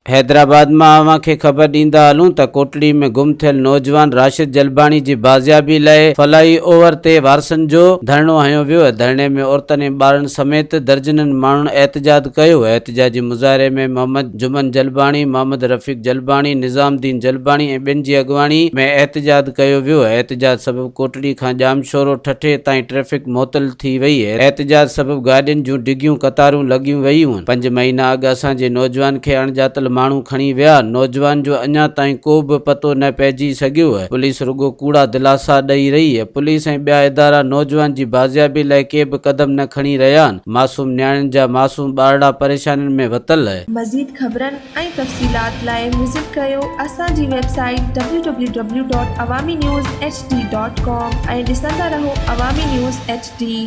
حيدرآباد مان اوهان کي خبر ڏيندا هلون ته ڪوٽڙي ۾ گم ٿيل نوجوان راشد جلباڻي جي بازيابي لاء فلائي اوور تي وارثن جو ڌرڻو هنيو ويو، ڌرڻي ۾ عورتن ۽ ٻارن سميت درجنن ماڻهن احتجاج ڪيو، احتجاجي مظاهري ۾ محمد جمن جلباڻي، محمد رفيق جلباڻي، نظام الدين جلباڻي ۽ ٻين جي اڳواڻي ۾ احتجاج ڪيو ويو، احتجاج سبب ڪوٽڙي کان ڄامشورو ٺٽي تائين ٽريفڪ معطل ٿي وئي، احتجاج سبب گاڏين جون ڊگهيون قطارون لڳيون ويون. پنج مهينا اڳ اسان جي نوجوان کي اڻڄاتل ماڻهو کڻي ويا، نوجوان جو اڃا تائين ڪو به پتو نه پئجي سگهيو، پوليس رڳو ڪوڙا دلاسا ڏئي رهي، پوليس ۽ ٻيا ادارا نوجوان جي بازيابي لاء ڪي به قدم نه کڻي رهيا آهن، معصوم نياڻين جا معصوم ٻارڙا پريشانين ۾ ورتل. مزيد خبرن ۽ تفصيلات لاء وزٽ ڪريو اسان جي website W W W dot Awami news H D dot com ۽ ڏسندا رهو عوامي نيوز ايڇ ڊي.